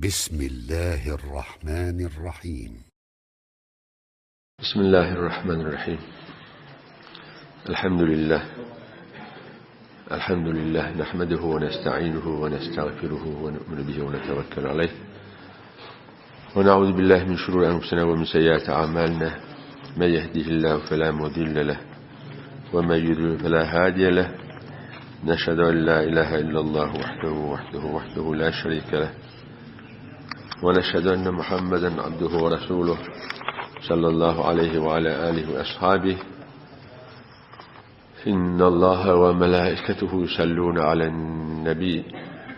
بسم الله الرحمن الرحيم بسم الله الرحمن الرحيم الحمد لله الحمد لله نحمده ونستعينه ونستغفره ونؤمن به ونتوكل عليه ونعوذ بالله من شرور أنفسنا ومن سيئات أعمالنا من يهده الله فلا مضل له ومن يضلل فلا هادي له نشهد أن لا إله إلا الله وحده وحده وحده لا شريك له ونشهد أن محمدا عبده ورسوله صلى الله عليه وعلى آله وأصحابه إن الله وملائكته يصلون على النبي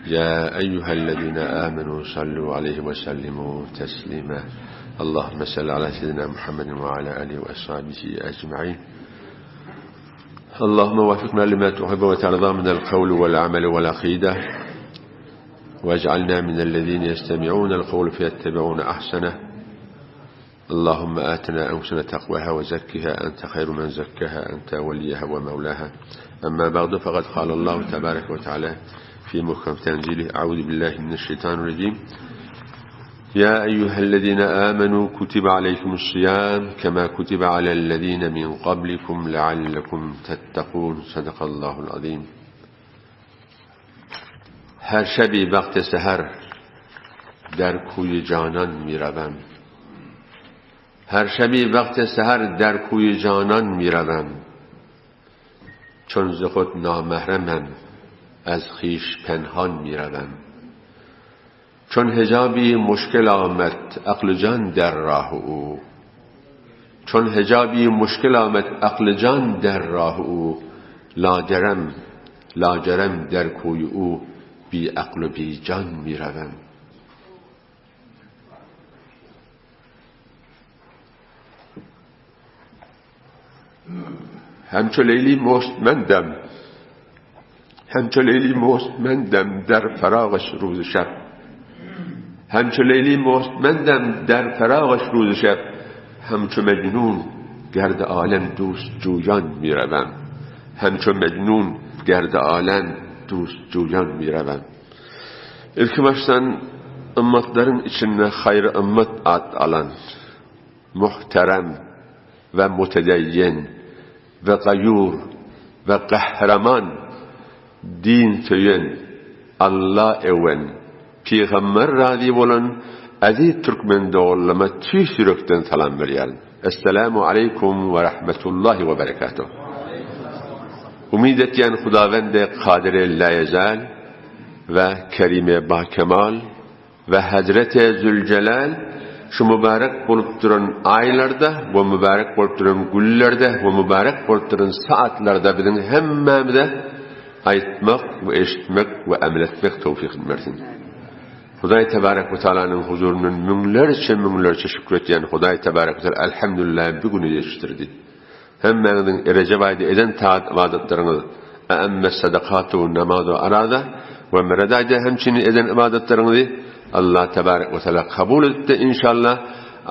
يا أيها الذين آمنوا صلوا عليه وسلموا تسليما اللهم صل على سيدنا محمد وعلى آله وأصحابه أجمعين اللهم وفقنا لما تحب وترضى من القول والعمل والعقيدة واجعلنا من الذين يستمعون القول فيتبعون أحسنه اللهم آتنا أنفسنا تقواها وزكها أنت خير من زكاها أنت وليها ومولاها أما بعد فقد قال الله تبارك وتعالى في محكم تنزيله أعوذ بالله من الشيطان الرجيم يا أيها الذين آمنوا كتب عليكم الصيام كما كتب على الذين من قبلكم لعلكم تتقون صدق الله العظيم هر شبی وقت سحر در کوی جانان میروم هر شبی وقت سحر در کوی جانان میروم چون ز خود نامحرمم از خویش پنهان میروم چون حجابی مشکل آمد عقل جان در راه او چون حجابی مشکل آمد عقل جان در راه او لاجرم لاجرم در کوی او بی عقل و بی جان میروم همچو لیلی مستمندم همچو لیلی مستمندم در فراغش روز شب همچو لیلی مستمندم در فراغش روز شب همچو مجنون گرد عالم دوست جویان میروم همچو مجنون گرد عالم دوست جویان میروم İlki başdan ümmetlerin içinde hayır ümmet ad alan muhterem ve mütedeyyin ve gayur ve kahraman din söýen, Alla öwen, Pygamber razy bolan eziz türkmen doganlaryma tüýs ýürekden salam berýärin. Esselamu aleýkum we rahmetullahi we berekatuh. Umyt etýän Hudawende Kadire Läýezal we Kerime Bakemal we Hezreti Züljelal şu mübarek bolup duran aýlarda we mübarek bolup duran günlerde we mübarek bolup duran saatlarda biziň hemmämize aýtmak we eşitmek we emel etmek towfygyny bersin. Hudaý Tebarek we Taalanyň huzuryndan müňlerçe müňlerçe şükür etýän Hudaý Tebarek we Taala Elhamdülillah bu güni ýetişdirdi. Hemmäňiziň Rejep aýda eden taat ybadatlaryňyz, äemme sadakatu namazu araza we Mered aýda hemçinin eden ybadatlaryňyzy Allah tebarek we teala kabul edipdi inşallah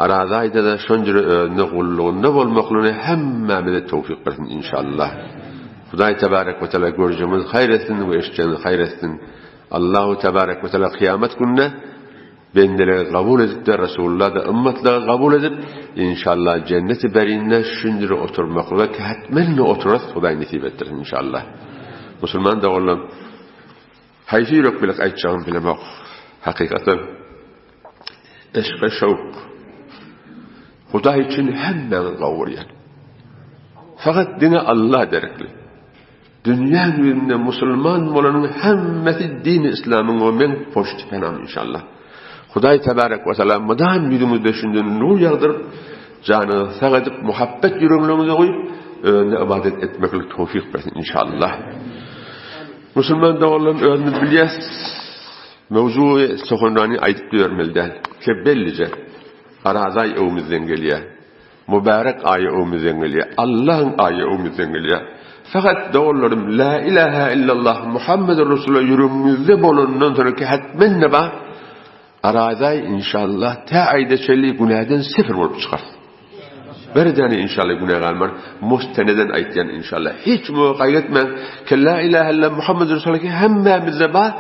Araza aýda-da şonjüre özüne gullugynda bolmaklygyny hemmämize towfyk bersin inşallah. Hudaý tebarek we teala görjegimizi haýyr etsin we eşitjegimizi haýyr etsin. Allahu tebarek we teala kyýamat gününe Bendeligi kabul edipde Resulullah-da ymmatlygy kabul edip, inşallah jenneti berinde şündüri oturmaklyga ki hetmenli oturarys Hudaý nesip etdirsin inşallah. Musulman doganlarym, haýsy ýürek bilen aýtjagymy bilemok. Hakykatdan eşke şowk. Hudaý üçin hemmäňizi gowurýan. Fakat diňe Allah derekli. Dünýäň ýüzünde musulman bolanyň hemmesi dini islamyň we meň poşty penam inşallah. Hudaý tebarek we taala mydam ýüzüňizde şundan nur ýagdyryp, janyňyzy sag edip, muhabbet ýüregiňize guýup, özüne ybadat etmeklik towfyk bersin inşallah. Musulman doganlarym özümiz bilýäs mewzugy sohanrany aýdyp ýörmeli däl. Ke bellije Arazaý öwümizden gelýär. Mübärek aýy öwmüzden gelýär. Allahyň aýy öwmüzden gelýär. Fakat doganlarym la ilaha illallah Muhammedur Resulullah ýüregiňizde bolandan soňra ki hetmen-de bar. Arazaý inşallah tä aýda çenli günäden sifir bolup çykar. Bir däne inşallah günä galmar. Musteneden aýtýan inşallah. Hiç muňa gaýgy etmäň ki la ilaha illallah Muhammedur Resulullah ki hemmämizde bar.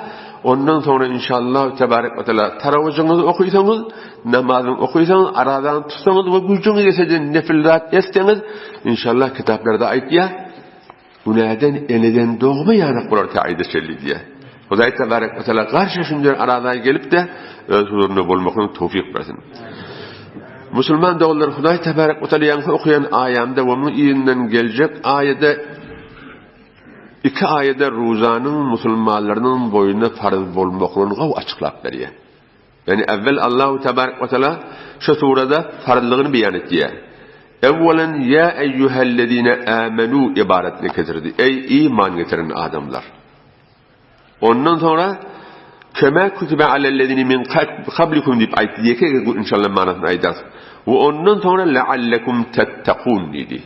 Ondan soňra inşallah tebarek we teala tarawyjyňyzy okysaňyz, namazyňy okysaňyz, arazany tutsaňyz we güýjüňiz ýetse nefil zat etseňiz, inşallah kitaplarda aýtýar, günäden eneden dogma ýanak bolar ta aýda çenli diýýär. Hudaý tebarek we teala garşy şundan araza gelip-de öz huzurynda bolmaklygyny towfyk bersin. Musulman doganlar Hudaý tebarek we teala ýaňky okaýan aýamda we munuň yzyndan geljek aýada Iki aýada ruzanyň musulmanlarynyň boýnuna farz bolmaklygyny gowy açyklap berýär. Ýagny äwwel Allahu tebarek we teala şu surada farzlygyny beýan etýär. Ewwelen ýa eýýuhellezine amenu ybaratyny getirdi. Eý iman getiren adamlar. Ondan soňra kema kutibe alellezine min kablikum diýip aýtdy. Ýeke inşallah manysyny aýdarys. We ondan soňra leallekum tettekun diýdi.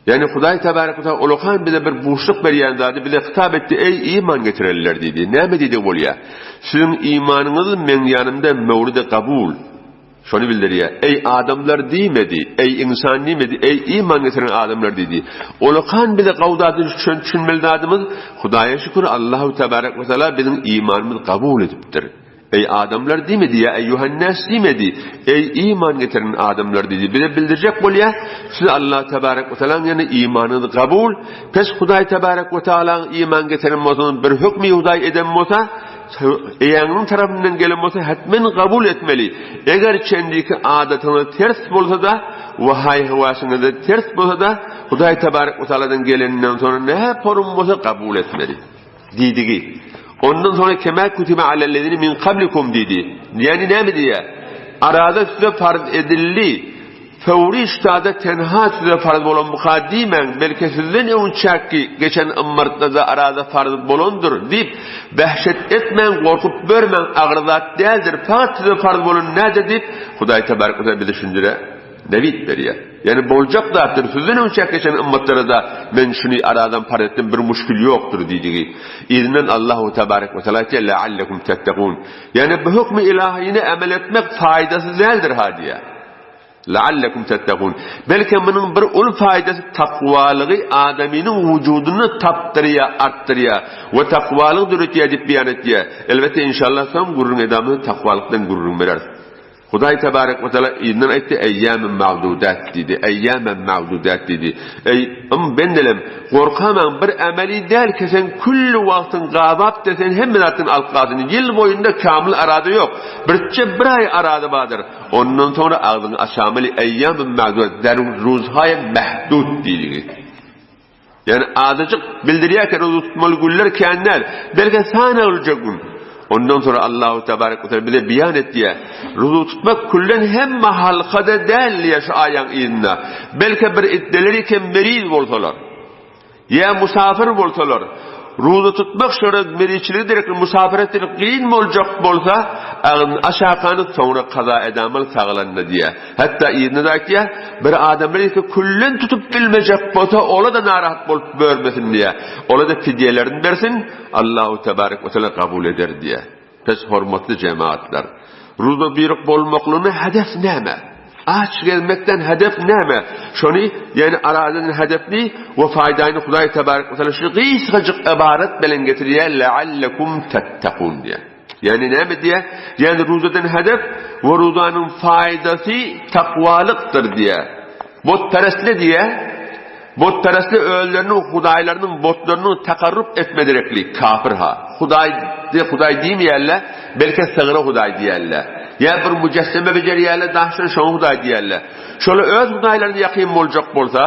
Ýagny Hudaý tebarek we taala ulakan bize bir buşluk berýän zady bize hitap etdi, Eý, iman getirenler diýdi. Näme diýdigi bolýar? Siziň imanyňyz meň ýanymda möwridi kabul. Şony bildirýär. Eý, adamlar diýmedi, eý, ynsan diýmedi, eý, iman getiren adamlar diýdi. Ulakan bize gowy zady düşünmeli zadymyz, Hudaýa şükür Allahu tebarek we taala biziň imanymyzy kabul edipdir. Eý, adamlar diýmedi, ýa eýýuhennäs diýmedi, eý, iman getiren adamlar diýdi. Bize bildirjek bolýar, siz Allah tebarek we taalaň ýanynda imanyňyz kabul, pes Hudaý tebarek we taalaň iman getiren bolsaňyz bir hökmi Hudaý eden bolsa, eýäňiziň tarapyndan gelen bolsa hetmen kabul etmeli. Eger çendiki adatyňyza ters bolsa-da, we haý-höwäsiňize ters bolsa-da, Hudaý tebarek we taaladan geleninden soňra näporum bolsa kabul etmeli. Diýdigi. Ondan soňra kema kutibe alellezine min kablikum diýdi. Ýagny näme diýýär? Arada size farz edildi. Fewri ştada tenha size farz bolan buka diýmäň, belki sizden öňçäki geçen ymmatlarda arada farz bolandyr diýip, dähşet etmäň, gorkup börmäň, agyr zat däldir, fakat size farz bolan nädir diýip, Hudaý tebarek we taala bizi şundire Nebit berýär. Ýagny boljak zatdyr, sizden öňçäk geçen ymmatlara-da men şuny aradan parz etdim, bir muşkil ýokdur diýdigi. Yzyndan Allahu tebarek we teala aýtýar, Leallekum tettekun. Ýagny bu hökmi ilahyny emel etmek faýdasyz däldir ha diýýär. Leallekum tettekun. Belki munuň bir uly faýdasy takwalygy adamynyň wujudynda tapdyrýar, artdyrýar we takwalygy döretýär diýip beýan etýär. Elbetde inşallah soň gürrüň edamyzda takwalykdan gürrüň bereris. Hudaý tebarek we teala yzyndan aýtdy, Eýýämen magdudat diýdi, eýýämen magdudat diýdi. Eý, ym bendelem, gorkamaň, bir emeli däl ki sen külli wagtyň gabap de sen hemme zatdan alyp galsyn. Ýyl boýunda kamyl arada ýok. Birçe bir aý arada bardyr. Ondan soňra agzyňy açamaly, eýýämen magdudat, der ruzhaýe mehdud diýdigi. Ýagny azajyk bildirýär ki, roza tutmaly günler kän däl, belki sanalja gün. Ondan soňra Allahu tebarek we teala bize beýan etýär. Roza tutmak küllen hemme halka-da däl diýýär şu aýaň yzynda. Belki bir iddeleri kem meriz bolsalar, ýa musafir bolsalar, roza tutmak şolara meriçiligi derekli musafiretçilik kyn boljak bolsa, agzyny aşakany soňra kaza edamaly sagalanda diýýär. Hatda yzyna-da aýtýar, bir adam bir ýeke küllen tutup bilmejek bolsa, ola-da narahat bolup börmesin diýýär. Ola-da fidýelerini bersin, Allahu tebarek we teala kabul eder diýýär. Pes hormatly jemagatlar, ruza buýruk bolmaklygyna hedef näme? Aç gezmekden hedef näme? Şony, ýagny aradan hedefni we faýdany Hudaý tebarek we teala şu gysgajyk ybarat bilen getirýär, leallekum tettekun diýýär. Ýagny näme diýýär? Ýagny ruzadan hedef we ruzanyň faýdasy takwalykdyr diýýär. Butperestli diýýär. Butperestli özleriniň hudaýlarynyň butlarynyň takarrup etmedirekli kafir ha. Hudaý diýe hudaý diýmeýärler, belki sygyra hudaý diýýärler. Ýa bir mujesseme bejerýärler, daşdan şoňa hudaý diýýärler. Şolar öz hudaýlaryna ýakyn boljak bolsa,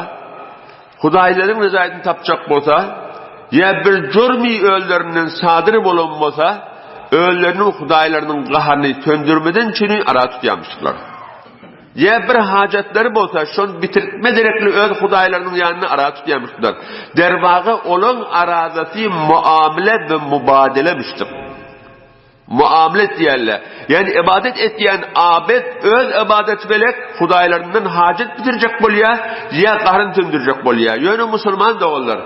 Hudaýlaryň ryzaýatyny tapjak bolsa, ýa bir jürmi özlerinden sadyr bolan bolsa, özleriniň hudaýlarynyň gaharyny söndürmeden çüni ara tutýarmyşdylar. Ýa bir hajatlary bolsa, şony bitirtme derekli öz hudaýlarynyň ýanynda ara tutýarmyşdylar. Derwaga olaň arazasy muamele we mubadelemişdir. Muamele etýärler. Ýagny ybadat etýän abet öz ybadat belek hudaýlaryndan hajat bitirjek bolýar, ýa gahryn söndürjek bolýar. Ýöne musulman doganlar,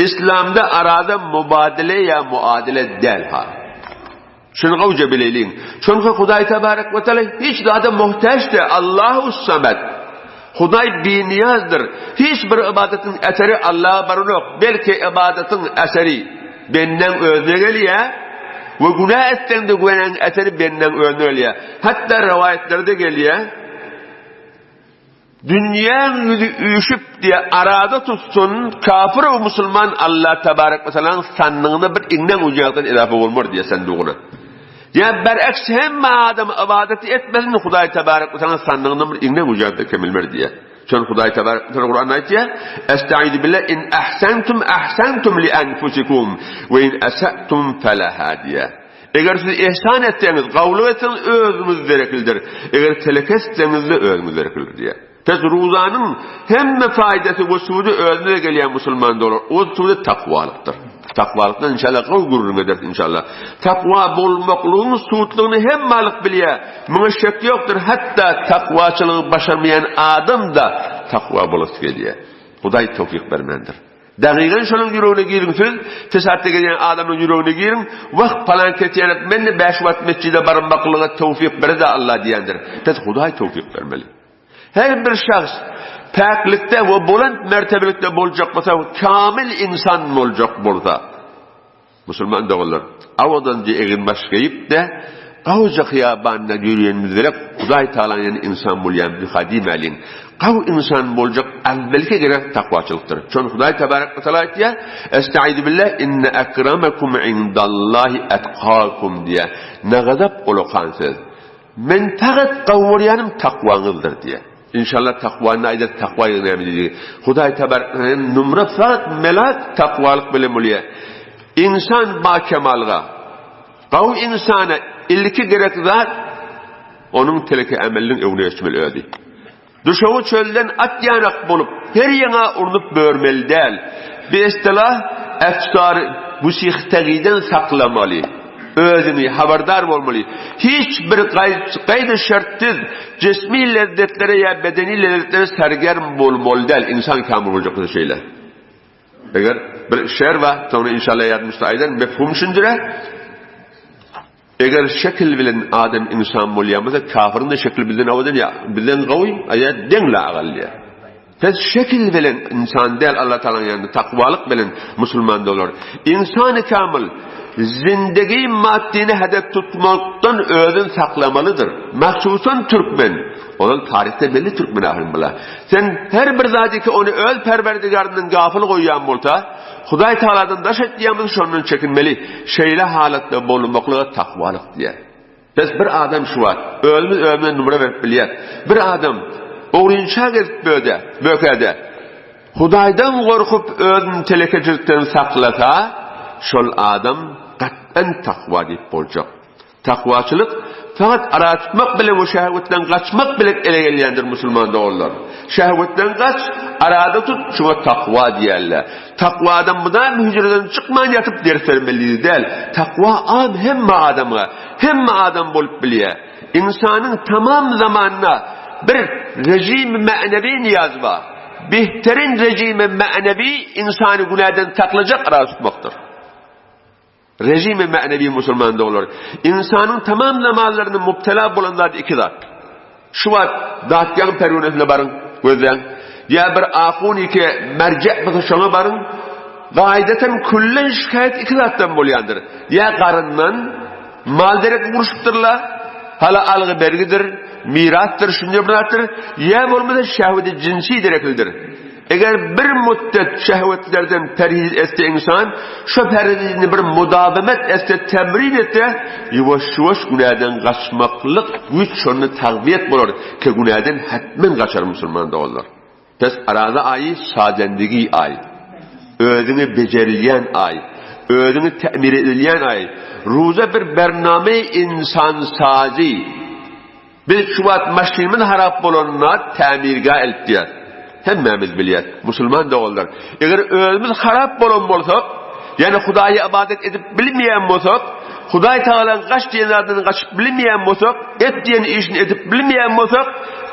islamda arada mubadele ýa muadele däl ha. Şuny gowja bileýliň. Çünki Hudaý tebarek we teala hiç zada muhtaç däl. Allahu samed. Hudaý binyýazdyr. Hiç bir ybadatyň eseri Allaha baranok, belki ybadatyň eseri bendäň özüne gelýär. We günä etseň-de günäň eseri bendäň özüne gelýär. Hatda rowaýatlarda gelýär, Dünýäň ýüzi üýşüp diýe arada tutsun, kafir we musulman Allah tebarek we tealanyň sandygyna bir iňňäň ujagdan edafa bolmar diýe sandygyna. Ýa beraks hemme adam ybadat etmesin Hudaý tebarek we tealanyň sandygyndan bir iňňäň ujagda kemelmer diýe. Şon Hudaý tebarek we teala Kuranda aýtýar, Estaizu billah in ahsantum ahsantum li anfusikum we in asatum felaha diýe. Eger siz ihsan etseňiz, gawulyk etseňiz özüňiz dereklidir. Eger teleke etseňiz-de özüňiz dereklidir diýýär. Pes ruzanyň hemme faýdasy we sudy özüne gelýän musulman dolar. O sudy takwalykdyr. Takwalykdan inşallah gowy gürrüň ederis inşallah. Takwa bolmaklygyň sutlygyny hemme alyk bilýär. Muňa şek ýokdur. Hatda takwaçylygy başarmaýan adam-da takwa bolasy gelýär. Hudaý towfyk bermändir. Dagygan şonuň ýüregine giriň siz, fesatda gezýän adamyň ýüregine giriň, wah palan kes ýaly men-de bäş wagt mesjide barmaklyga towfyk ber-de Allah diýendir. Pes Hudaý towfyk bermeli. Her bir şahs päklikde we bolant mertebelikde boljak bolsa, kamil insan boljak bolsa, Musulman doganlar, awadanca eginbaş geýip-de, gawja hyýabanda ýörýänimiz gerek, Hudaý Tagalaň ýanynda ynsan bolýan biha diýmäliň. Gawy ynsan boljak äwwelki gerek takwaçylykdyr. Şony Hudaý Tebarek we Teala aýtýar, Estaizu billah, Inne ekramekum indallahi etkakum diýýär. Ne gazap ulakan söz. Men fakat gawy görýänim takwaňyzdyr diýýär. Inşallah takwany aýdar takwa ýa näme diýdigi. Hudaý tabarak numra fakat melak takwalyk bilen bolýar. Insan ba kemalga. Gawy insana ilki gerek zat onuň teleke emeliniň öňüne geçmeli özi. Duşagy çölden at ýanak bolup her ýaňa urnup börmeli däl. Bi istilah efsar gusihtagiden saklamaly. Özüňi habardar bolmaly. Hiç bir gaýdy şertsiz jismi lezzetlere ýa bedeni lezzetlere sergerm bolmaly däl. Ynsan kamil boljak bolsa şeýle. Eger bir şer bar, soňra inşallah ýadymyzda aýdan mefhum şundire. Eger şekil bilen adam ynsan bolýan bolsa, kafiriň-de şekli bizden owadan ýa bizden gowy, ýa deň la agalýa. Pes şekil bilen ynsan däl Allah Tagalaň ýanynda takwalyk bilen musulman dolar. Ynsany kamyl zindegi maddyny hedef tutmakdan özün saklamalydyr. Mahsusan türkmen. Ozal taryhda belli türkmen ahyryn bula. Sen her bir zady ki ony öz perwerdigaryndan gafyl goýýan bolsa, Hudaý Tagaladan daş etýän bolsa şondan çekinmeli. Şeýle halatda bolmaklyga takwalyk diýer. Bes bir adam şu wagt özümiz özümize numra berip bilýäs. Bir adam ogrynça gezip böde, bökede, Hudaýdan gorkup özüni telekeçilikden saklasa, şol adam gat'an takwa diýip boljak. Takwaçylyk fakat ara tutmak bilen we şehwetden gaçmak bilen ele gelýändir musulman doganlar. Şehwetden gaç, arada tut, şuňa takwa diýerler. Takwa adam mydam hüjreden çykman ýatyp ders bermelidi däl. Takwa am hemme adamga, hemme adam bolup bilýär. Ynsanyň tamam zamanyna bir rejimi mänewi nyýaz bar. Behterin rejimi mänewi ynsany günäden saklajak ara tutmakdyr. Rejimi mänewi musulman doganlar. Ynsanyň tamam zamanlarynda mubtela bolan zady iki zat. Şu wagt Datýaň perwenesine baryň, gözläň. Ýa bir ahun ýeke merje bolsa şoňa baryň. Gaýdatan küllen şikaýat iki zatdan bolýandyr. Ýa garyndan mal derek uruşypdyrlar, hala algy bergidir, mirasdyr, şunday bir zatdyr, ýa bolmasa şehweti jinsi dereklidir. Eger bir müddet şehwetlerden perhiz etse insan, şo perhizini bir mudawemet etse, temrin etse, ýuwaş-ýuwaş günäden gaçmaklyk güýç şonda tagwiýet bolar ki günäden hetmen gaçar musulman doganlar. Pes Araza aýy sazendigi aý. Özüňi bejerilýän aý. Özüňi tämir edilýän aý. Ruza bir bername insan sazy. Biz şu wagt maşynymyz harap bolanda tämirgä eltýäs. Hemmämiz bilýäs, musulman doganlar. Eger özümiz harap bolan bolsak, ýagny Hudaýa ybadat edip bilmeýän bolsak, Hudaý Tagalaň gaç diýen zadyndan gaçyp bilmeýän bolsak, et diýen işini edip bilmeýän bolsak,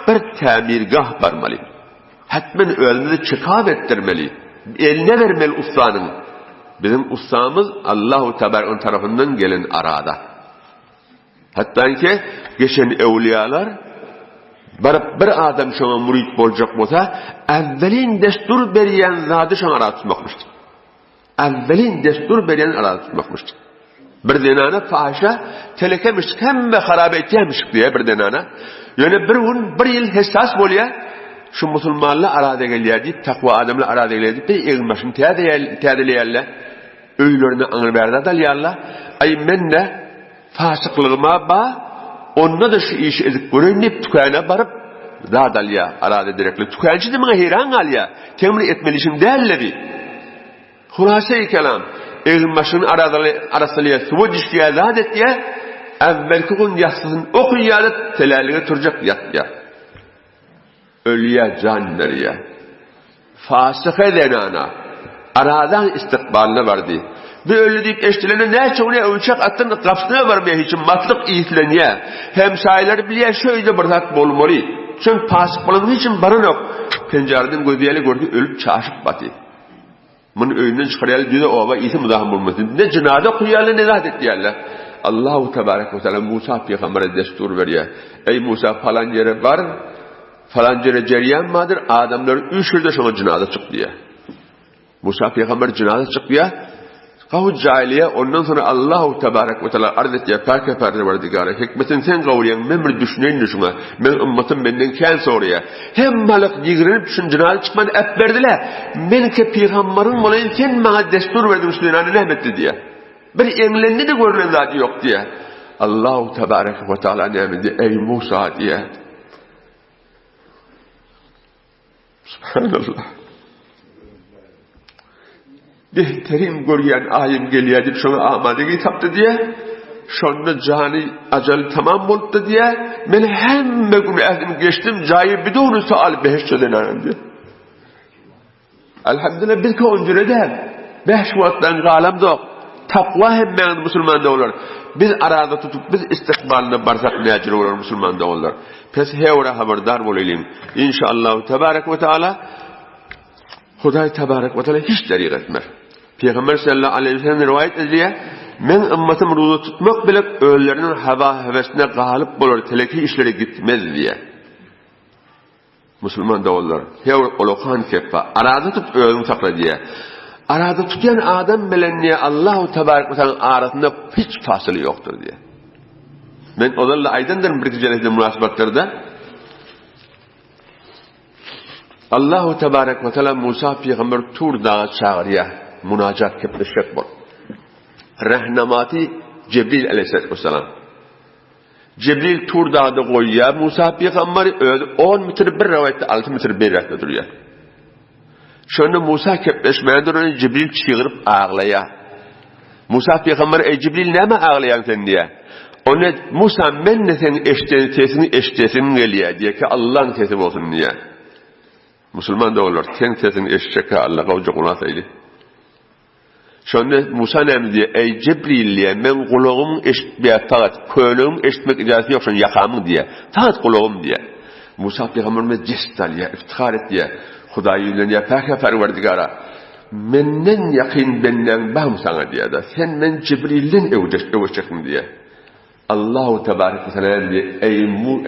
bir tämirgah barmaly. Hetmen özümizi çekap etdirmeli. Eline bermeli ussanyň. Biziň ussamyz Allahu Tebaraka tarapyndan gelen arada. Hatdanki geçen öwlüýalar baryp bir adam şoňa mürit boljak bolsa, äwwelin destur berýän zady şoňa ara tutmakmyşdy. Äwwelin destur berýän ara tutmakmyşdy. Bir zenana pahyşa telekemişik hemme harap etýämişik diýýär bir zenana. Ýöne bir gün bir ýyl hessas bolýar. Şu musulmanlar arada gelýär diýip, takwa adamlar arada gelýär diýip, bir egin-başyny täzeleýärler. Öýlerine aňry bärde dalýarlar. Aý men-de fasyklygyma ba, onda-da şu işi edip göreýin diýip tükana baryp zat alýar, arada direkli. Tükançy-da muňa heýran galýar. Seň muny etmeli işiň däl-le diýip. Hulasaýy kelam, egin-başyny arassalaýar, suwa düşýär, zat etýär, äwwelki gün ýassysyny okaýar-da, telälige turjak ýatýar. Ölýär, jan berýär. Fasyha zenana, Aradan istikbalyna bardy. Bu öldi diýip eşidilende näçe gün öwçek atdan gapysyna barmaýar hiç matlyk islenýär. Hemsaýalary bilýär şu öýde bir zat bolmaly. Çünki pasyk bolan hiç kim baranok. Penjareden gözi ýaly gördi ölüp çaşyp baty. Muny öýünden çykarýarlar düze oba isi muzahym bolmasyn. Ne jynaza okuýarlar ne zat etýärler. Allahu tebarek we teala Musa pygambere destur berýär. Eý Musa falan ýere bar, falan ýere jerýan bardyr, adamlary üýşür-de şoňa jynaza çyk diýýär. Musa pygamber jynaza çykýar. Gawy jaýlaýar, ondan soňra Allahu tebarek we teala arz etýär, Päk Perwerdigara, hikmetini sen gowurýaň, men bir düşüneýin-de şuňa. Meň ymmatym menden kän soraýar. Hemmalyk ýigrenip şun jynaza çykmany äpberdiler. Men ke pygambaryň bolaýyn, sen maňa destur berdiň şu zenany näme etdi diýýär. Bir eňlendi-de görlen zady ýok diýýär. Allahu tebarek we teala näme diýýär? Eý Musa diýýär. Subhanallah. Behterin görýän aýym gelýär diýip şoňa amadegi tapdy diýe. Şonda jany ajaly tamam bolupdy diýe. Men hemme günähimi geçdim, jaýy biduni sual behişte zenanym diýe. Elhamdülillah biz onjure däl. Beş wagtdan galamzok. Takwa hemmäňiz musulman doganlar. Biz araza tutup biz istikbalyna barsak näjür bolar musulman doganlar. Pes hewra habardar bolaýlyň. Inşallah tebarek we taala Hudaý tebarek we taala hiç deriq etmez. Peygamber sallallahu aleyhi ve sellem rivayet edilýär. Men ümmetim ruza tutmak bilen özleriniň hawa hewesine galyp bolar teleki işlere gitmez diýär. Musulman doganlar, her ulakan kepba, araza tut özüň sakla diýýär. Araza tutýan adam bilen diýýär, Allahu tebarek we taala arasynda hiç fasyly ýokdur diýýär. Men ozal-da aýdandyryn bir jelesede munasybatlarda. Allahu tebarek we taala Musa pygamber Tur daga çagyrýar, munajat kepleşjek bolup. Rehnamaty Jibril aleyhissalatu vesselam. Jibril Tur dagda goýýar Musa pygamberi, özi on metr bir rowaýatda alty metr beýräkde durýar. Şonda Musa kepleşmäge duranda Jibril çygyryp aglaýar. Musa pygamber, Eý Jibril näme aglaýaň sen diýýär. Onda Musa men-de seň eşden sesiňi eşdesim gelýär diýýär ki Allaň sesi bolsun diýýär. Musulman doganlar, seň sesiňi eşitjek-hä Alla gowja gulak asayly. Şonda Musa näme diýýär? Eý, Jibril diýýär, meň gulagym eşitmeýär fakat, kölegiň eşitmek ijazasy ýok, şony ýakamyň diýýär. Fakat gulagym diýýär. Musa pygamberimiz jest alýar, iftihar etýär. Hudaýa ýüzlenýär, Päk-ä Perwerdigara, menden ýakyn bendäň barmy saňa diýýär-de, sen men Jibrilden öwüşjekmi diýýär. Allahu tebarek we teala näme diýýär? Eý,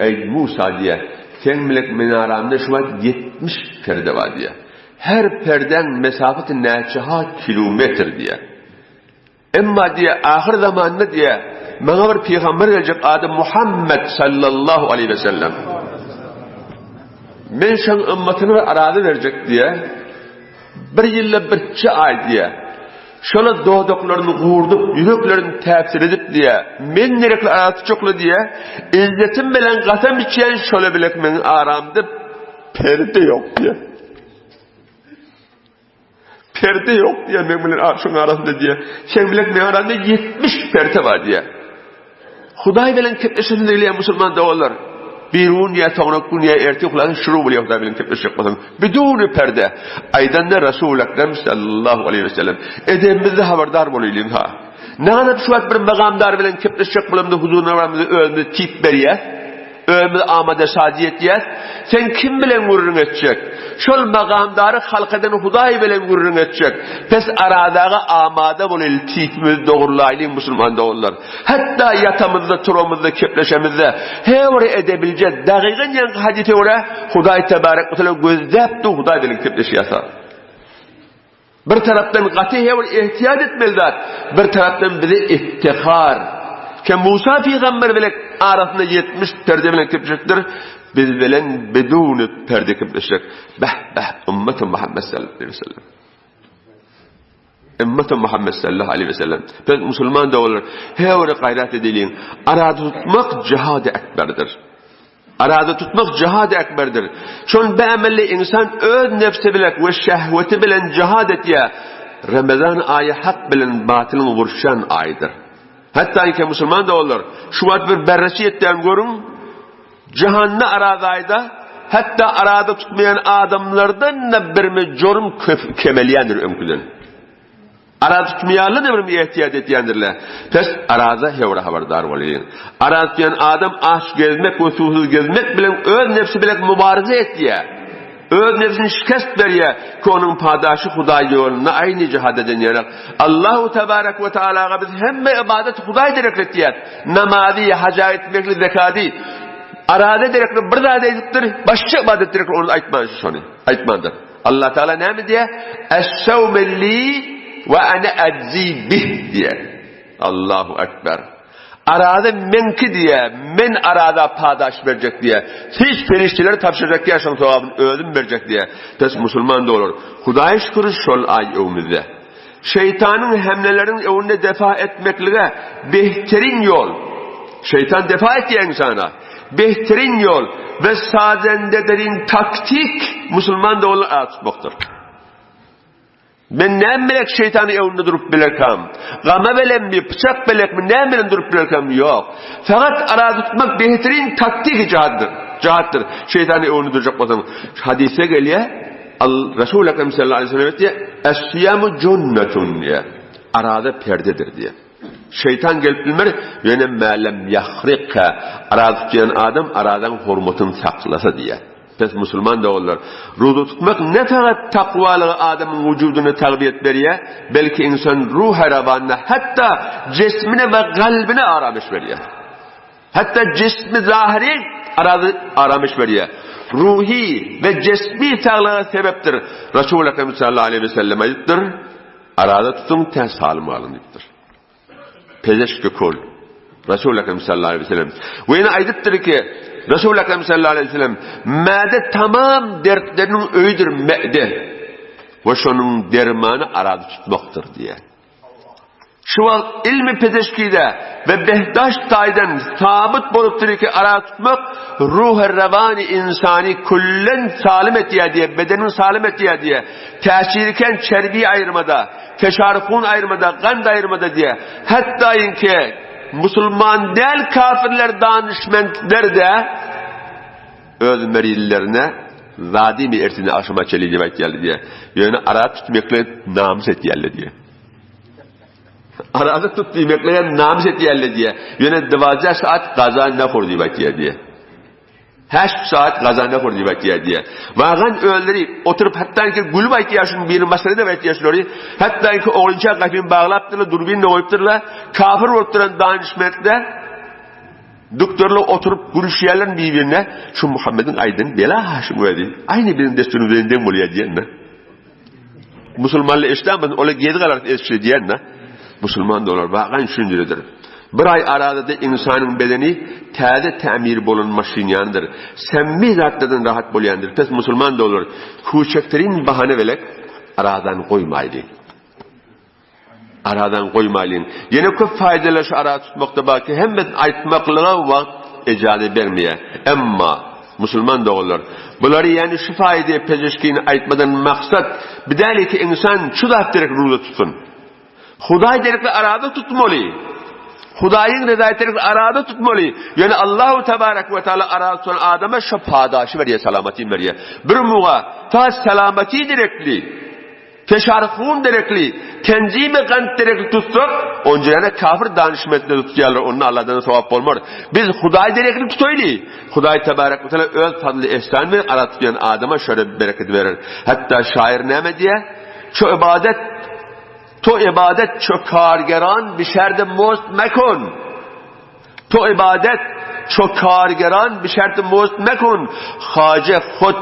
eý Musa diýýär, seň bilen meniň aramda şu wagt 70 perde bar diýýär. Her perdäň mesafeti näçe-ha kilometr diýýär. Emma diýýär, ahyr zamanda diýýär, maňa bir pygamber geljek ady Muhammed sallallahu aleyhi ve sellem. Men şoň ümmetine bir arazy berjek diýýär. Bir ýylda birçe aý diýýär. Şola dodaklaryny gurdup, ýüreklerini täpsiredip diýýär. Men gerekli arazy tutjakly diýýär. Izzetim bilen gasam içýän şola bilek meň aramda perde ýok diýýär. Perde ýok diýýär meň bilen şoň arasynda diýýär. Seň bilen meň aramda 70 perde bar diýýär. Hudaý bilen kepleşesin gelýän musulman doganlar, bir gün ýa soňrak gün ýa ertir hulasy şuru bolýar Hudaý bilen kepleşjek bolsaň. Biduni perde. Aýdanda Rasul Ekrem sallallahu aleyhi ve sellem. Edebimizde habardar bolaýlyň ha. Näme şu wagt bir magamdar bilen kepleşjek bolamda huzuryna baramyzda özümizi tip berýäs. Özümizi amada şady etýäs. Sen kim bilen gürrüň etjek? Şol magamdary halk eden Hudaý bilen gürrüň etjek. Pes aradaga amada bolaýly, tipimizi dogurlaýlyň musulman doganlar. Hatda ýatamyzda, turamyzda, kepleşemizde her bir edebilje dagygan ýaňky hadise görä Hudaý tebarek we teala gözläp dur Hudaý bilen kepleşýärse. Bir tarapdan gaty her bir ehtiyat etmeli zat, bir tarapdan bize iftihar. Ke Musa pygamber bilen arasynda 70 perde bilen kepleşipdir, biz bilen biduni perde kepleşjek. Beh beh ümmeti Muhammed sallallahu aleyhi ve sellem. Ümmeti Muhammed sallallahu aleyhi ve sellem. Biz musulman doganlar her bir gaýrat edeliň. Arada tutmak jihad-y ekberdir. Arada tutmak jihad-y ekberdir. Şon bämelli insan öz nefsi bilen we şehweti bilen jihad etýär. Ramazan aýy hak bilen batylyň uruşýan aýydyr. Hatda ki musulman doganlar şu wagt bir berresi etýän görüň. Jahanda arada aýda hatda arada tutmaýan adamlardan da birme jorum kemelýändir öňküden. Araza tutmaýanlar da bir ehtiyat etýändirler. Pes araza hewra habardar bolaýyn. Araza tutýan adam aç gezmek we suwsuz gezmek bilen öz nefsi bilen mübarize etýär. Öz nefsini şikest berýär ki onuň padaşy Hudaý ýolunda aýny jihad eden ýaly. Allahu tebarek we taalaga biz hemme ybadaty Hudaý derekli etýäs. Namazy, haja etmekli, zekady araza derekli bir zat aýdypdyr, başga ybadat derekli ony aýtman şony aýtmandyr. Allah Teala näme diýýär? Es-sewme li we ene eczi bih diýýär. Allahu ekber. Araza meňki diýýär, men araza padaş berjek diýýär. Hiç perişdeleri tabşyrjak diýýär, şoň sogabyny özüm berjek diýýär. Pes musulman dolar. Hudaýa şükür şol aý öwmüzde. Şeýtanyň hemlelerin öňünde defa etmeklige behterin ýol. Şeýtan defa etýär insana. Behterin ýol we sazendederin taktik musulman doganlar ara tutmakdyr. Men näme bilek şeýtanyň öňünde durup bilerkam? Gama bilenmi, pyçak bilekmi, näme bilen durup bilerkam? Ýok. Fakat ara tutmak behterin taktik jihaddyr. Jihaddyr. Şeýtanyň öňünde durjak bolsaň, hadysda gelýär, Al Resul Ekrem sallallahu aleyhi ve sellem diýýär, "Es-siyamu junnatun" diýýär. Arada perdedir diýýär. Şeýtan gelip bilmer, ýöne mälem ýahrika, araza tutýan adam arazaň hormatyny saklasa diýýär. Pes musulman doganlar, ruza tutmak ne fakat takwalygy adamyň wujudyna tagbiýet berýär, belki insan ruhy rawanyna, hatda jesmine we galbine arameş berýär. Hatda jesmi zahyry arazy arameş berýär. Ruhy we jesmi saglyga sebepdir. Resul Ekrem sallallahu aleyhi ve sellem aýdypdyr, Araza tutuň, tä salim galyň diýipdir. Pezeşki kul. Resul Ekrem sallallahu aleyhi ve sellem. We ýene aýdypdyr ki, Resul Ekrem sallallahu aleyhi ve sellem, Mäde tamam dertleriniň öýüdir mäde. We şonuň dermany araza tutmakdyr diýýär. Şu wagt ilmi pezeşkide we behdaş taýdan sabyt bolupdyr ki, ara tutmak ruhy rewany ynsany küllen salim etýär diýe, bedeniň salim etýär diýe, täsiriken çerbi aýyrmada, feşarhun aýyrmada, gand aýyrmada diýe, hatda inki musulman däl kafirler danyşmentler-de öz merillerine zadimi ertini agşama çenli diýip aýtýarlar diýe. Ýöne ara tutmaklyk namys etýärler diýe. Araza tut diýmeklige namys etýärler diýýär. Ýöne dwaja saat gaza nehur diýip aýtýar diýýär. Heşt saat gaza nehur diýip aýtýar diýýär. Wagan özleri oturyp hatda ki gülüp aýtýar şuny biri masgara edip aýtýar şulary. Hatda ki oglança gapyny baglapdyrlar, durbin goýupdyrlar. Kafir bolup duran danyşmentler doktorlar oturyp gülüşýärler bir-birine. Şu Muhammediň aýdany bela ha şu özi. Aýny biziň desturymyz deň bolýar diýenler. Musulmanlar eşidämez, olar gezi galar eşitse diýen-de. Musulman dolar, wakan düşünjelidir. Bir aý arada ynsanyň bedeni täze tämir bolan maşyn ýalydyr. Semmi zatlardan rahat bolýandyr. Pes musulman dolar, küçekdirin bahana belek aradan goýmaýly. Aradan goýmalyň. Ýene köp faýdalar şu ara tutmakda bar ki, hemmesini aýtmaklyga wagt ejaze bermeýär. Emma, musulman doganlar, bulary ýagny şu faýdaýy pezeşkini aýtmadan maksat bi däli ki ynsan şu zat derek ruza tutsun. Hudaý derekli arada tutmaly. Hudaýyň rezaýeti derekli arada tutmaly. Ýöne Allahu tebarek we taala arada tutan adama şu padaşy berýär, salamatyny berýär. Bir muga ta salamaty derekli Feşar-hun derekli, tenzimi gant derekli tutsak, onca ýene kafir danyşmetler tutýarlar, onda Allahdan sogap bolmar. Biz Hudaý derekli tutaýly. Hudaý tebarek we teala öz fadly ehsany bilen ara tutýan adama şöyle bereket berer. Hatda şair näme diýýär? Ço ibadet To ibadet ço kargeran bi şerde most mekun. To ibadet ço kargeran bi şerde most mekun. Hace hud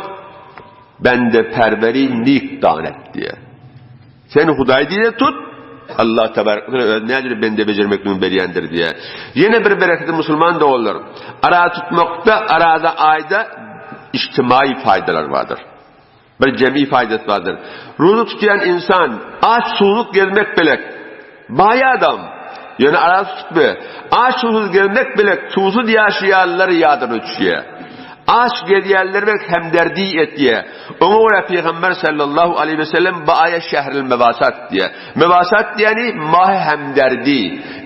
Bende perweri nik danet diýýär. Sen Hudaý diýe tut, Allah tebarek we taala öz nädip bende bejermekligini berýändir diýe. Ýene bir bereketi musulman doganlar, araza tutmakda, araza aýda ijtimai faýdalar bardyr. Bir jemi faýdasy bardyr. Ruzy tutýan insan aç suwsuz gezmek bilek baý adam, ýöne araza tutma. Aç suwsuz gezmek bilek suwsuz ýaşaýanlar ýadyna düşýär. Aç gezýänler bilen hemderdi etýär. Oňa görä Pygamber sallallahu aleýhi we sellem bu aýa şähril mewasat diýýär. Mewasat diýeni mahy hemderdi,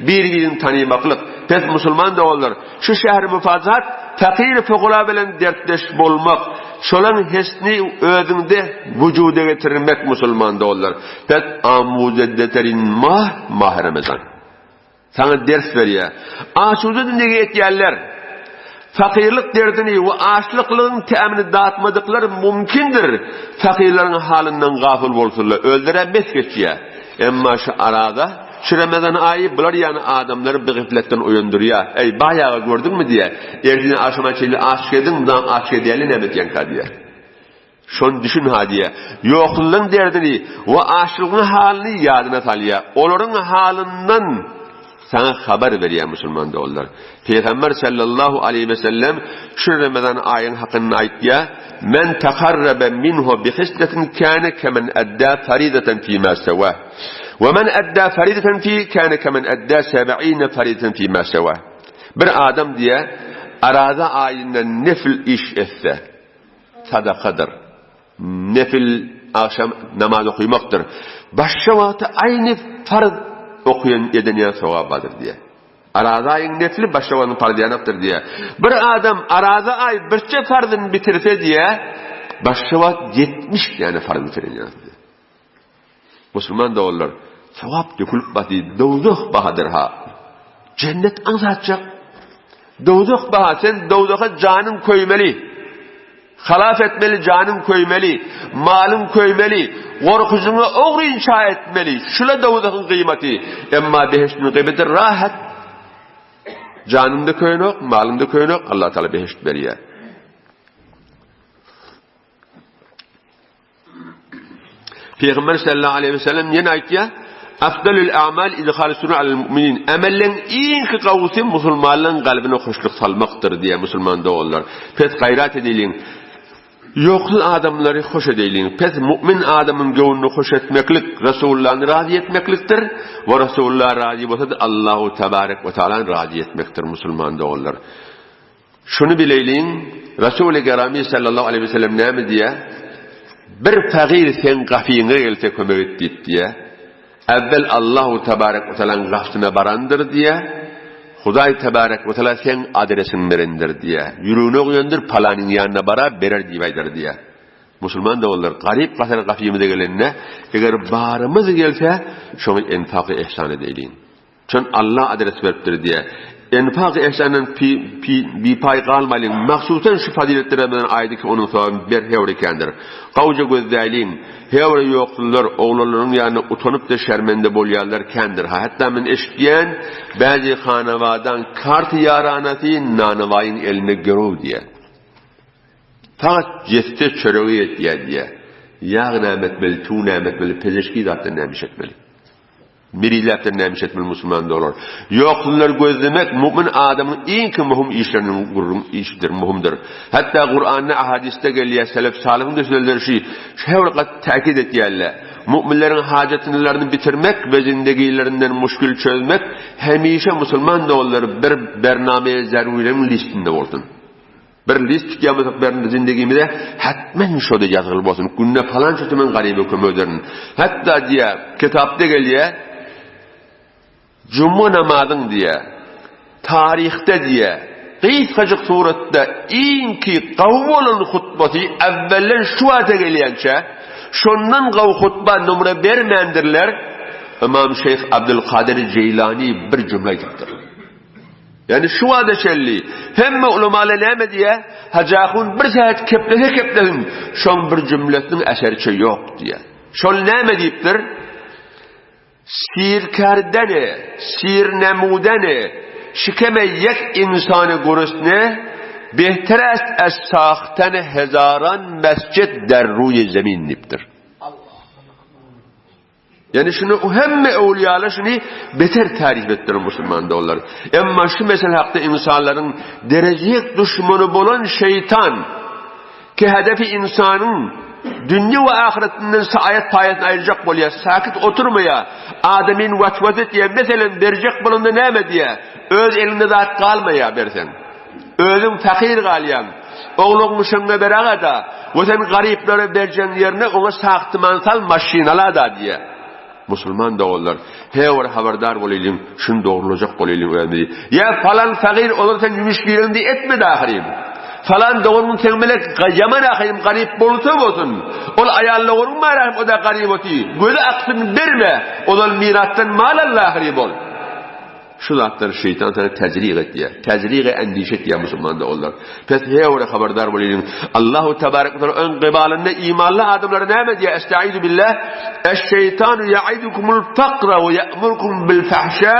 bir-birini tanymaklyk. Pes musulman doganlar, şu şähri mufazat fakyr-fukara bilen dertdeş bolmak, şolaň hesni özüňde wujuda getirmek musulman doganlar. Pes amuzedeterin mah, mahy Ramazan. Saňa ders berýär. Asuda dindigi etýänler, fakyrlyk derdini we açlyklygyň tämini datmadyklar mümkindir, fakyrlaryň halyndan gafyl bolsunlar, özleri-ä mes geçýär. Emma şu arada, şu Remezan aýy bular ýaly adamlary bigifletden oýandyrýar. Eý, baý aga gördüňmi diýýär, ertirden agşama çenli aç gezdiň, mydam aç gezýänler näme etýänkä diýýär. Şony düşün ha diýýär. Ýoksullaryň derdini we açlygyň halyny ýadyna salýar. Olaryň halyndan saňa habar berýär musulman doganlar. Pygamber sallallahu aleýhi we sellem şu Ramazan aýyň hakynda aýtýar, Men takarrabe minhu bi hisletin kâne kemen edda faridatan fîmâ sewâh. We men edda faridatan fî kâne kemen edda seb'îne faridatan fîmâ sewâh. Bir adam diýýär, Araza aýynda nefil iş etse, sadakadyr. Nefil agşam namaz okymakdyr. Başga wagty aýny farz okaýan eden ýaly sogap bardyr diýýär. Araza aýyň nefli başga wagtyň farzy ýanakdyr diýýär. Bir adam araza aý birçe farzyny bitirse diýýär, başga wagt 70 däne farz bitiren ýaly diýýär. Musulman doganlar, sogap dökülip baty, dowzah bahadyr ha. Jennet aňsatjak. Dowzah baha, sen dowzaha janyň köýmeli. Halas etmeli, janyň köýmeli, malyň köýmeli, gorkujyňa ogrynça etmeli. Şula dowzahyň gyýmaty. Emma behiştiň gyýmaty rahat. Janyň da köýenok, malyň da köýenok, Allah Taala behişt berýär. Pygamber sallallahu aleyhi ve sellem ýene aýtýar, Afdalul a'mal idhalus surur alel mu'minin. Amelleň iň gowusy musulmanlaryň kalbyna hoşluk salmakdyr diýýär musulman doganlar. Pes gaýrat edeliň. Ýoksul adamlary hoş edeýliň. Pes mu'min adamyň göwnüni hoş etmeklik Resulullany razy etmeklikdir we Resulullah razy bolsa-da Allahu tebarek we taalany razy etmekdir musulman doganlar. Şuny bileýliň, Resuly Gerami sallallahu aleýhi we sellem näme diýýär? Bir fagyr seň gapyňa gelse kömek et diýip diýýär. Äwwel Allahu tebarek we taalaň gapysyna barandyr diýýär. Hudaý tebarek we taala seň adresiňi berendir diýýär. Ýüregine guýandyr, palanyň ýanyna bara, berer diýip aýdar diýýär. Musulman doganlar, garyp-gasar gapymyza gelende, eger barymyz gelse, şoňa enfak-y ehsan edeýliň. Çün Alla adres beripdir diýýär. Enfak ehsandan pi pi bipaý galmalyň. Mahsusan şu fazyletli Ramazan aýdy ki onuň sogaby ber hewre kändir. Gowja gözläýliň. Hewre ýoksullar oglanlaryň ýanynda utanyp-da şermende bolýanlar kändir. Ha hatda men eşitýän bäzi hanawadan karty ýaranasy nanawaýyň elinde girow diýýär. Fakat jeste çöregi ýetýär diýýär. Ýag näme etmeli, tüw näme etmeli, pezeşki zatdan näme iş etmeli. Miriläpdir nämiş etmeli musulman dolar. Ýoksullary gözlemek mu'min adamyň iňki muhum işleriniň gürrüň işidir, muhumdyr. Hatda Kuranda ahadisde gelýär selef salyhyň da sözleri şi her bir gat täkit etýärler. Mu'minleriň hajatynlaryny bitirmek we zindegilerinden muşkil çözmek hemişe musulman doganlary bir bernameye zeruriligiň listinde bolsun. Bir list tutýan bolsak berindi zindigimize hetmen şoda ýazgyly bolsun. Günde palança tümen garyba kömek ederin. Hatda diýä kitapda gelýä Juma namazyň diýä taryhda diýä gysgajyk suratda iňki gawy bolan hutbasy äwwelden şu wagta gelýänçä şondan gawy hutba numra bermändirler Ymam Şeýh Abdulkadyr Jeýlani bir jümle aýdypdyr. Ýagny şu wagta çenli hemme ulamalar näme diýýär? Hajy ahun bir sähet keplese keplesin, şoň bir jümlesiniň äseriçe ýok diýýär. Şol näme diýipdir? Sir kerdeni, sir nemudeni, şikeme ýek insany gurusne, behter est ez sahteni hezaran mescid der ruýi zemin diýipdir. Ýani şuny hemme öwlüýalar şuny beter tarif etdiler musulman doganlar. Emma şu mesele hakda insanlaryň derejek duşmany bolan şeýtan ki hedefi insanyň dünýe we ahyretinden saýat paýasyny aýyrjak bolýar, sakit oturmaýar, adamyn waswas etýär, meselem berjek bolanda näme diýýär, öz elinde zat galmaýar berseň. Özüň fakyr galýaň. Ogluňy şoňa berägada we sen garyplara berjegiň ýerine oňa sagtyman sal maşyn alada diýýär. Musulman doganlar, her bir habardar bolaýlyň, şuny dogrulajak bolaýlyň özümizi. Ýa falan fakyr olar sen ýumuş gireň diýip etmedi ahyryn. Falan doganyň seň bilen ýaman ahyryn garyp bolsa bolsun. Ol aýal doganyň bar ahyryn o-da garyp oty. Gözi aksyn berme. Ozal mirasdan mal al ahyryn bol. Şu zatlary şeýtan sana tezrik etýär. Tezrigi endişe etýär musulman doganlar. Pes heore habardar bolaýyň. Allahu tebarek we taala öň gybalynda imanly adamlara näme diýýär? Estaizu billah. Eş-şeýtanu yaidukumul fakra we ya'murukum bil fahşa.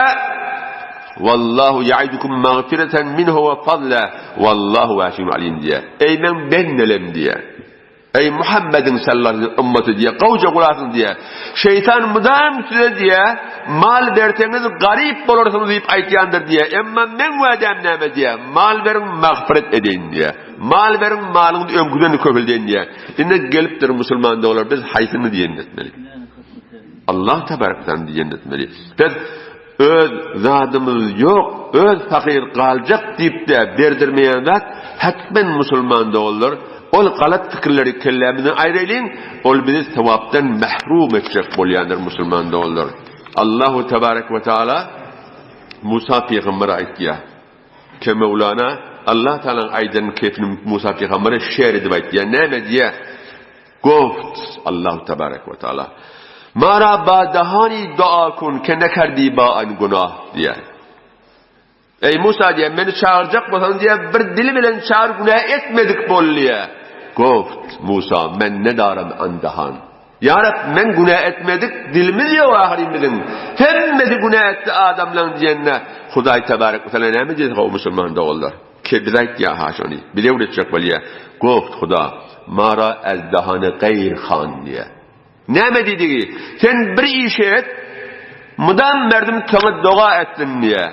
Wallahu yaidukum magfireten minhu we fadla. Wallahu wasiun alim diýýär. Eý meň bendelem diýýär. Eý Muhammediň sallallahu aleyhi ümmaty diýe, gowja gulasyň diýe. Şeýtan mydam size diýe, mal berseňiz garyp bolarsyňyz diýip aýtýandyr diýe. Emma meň wädäm näme diýe? Mal beriň magfyret edeýin diýe. Mal beriň malyňyzy öňküden köpeldeýin diýe. Indi gelipdir musulman doganlar biz haýsyny diýen etmeli? Allah tebarek taala diýen etmeli. Biz öz zadymyz ýok, öz fakyr galjak diýip-de berdirmeýän zat hetmen musulman doganlar Ol galat pikirleri kellämizden aýraýlyň, ol bizi sogapdan mahrum etjek bolýandyr musulman doganlar. Allahu tebarek we taala Musa pygambere aýtýar. Ke Mewlana Allah Taalanyň aýdan kepini Musa pygambere şer edip aýtýar. Näme diýýär? Goft Allahu tebarek we taala. Mara ba dahani dua kun ke nekerdi ba an günah diýýär. Eý, Musa diýýär, meni çagyrjak bolsaň diýýär, bir dil bilen çagyr, günä etmedik bol diýýär. Goft, Musa, men ne daram an dahan. Ýa Reb, men günä etmedik, dilimiz ýok ahyryn biziň. Hemmesi günä etdi adamlaň diýende, Hudaý tebarek we taala näme diýdi gowy musulman doganlar? Ke bize aýtýar ha şony, bize öwretjek bolýar. Goft, Huda, mara ez dahany gaýr han diýýär. Näme diýdigi? Sen bir iş et, mydam merdim saňa doga etsin diýýä.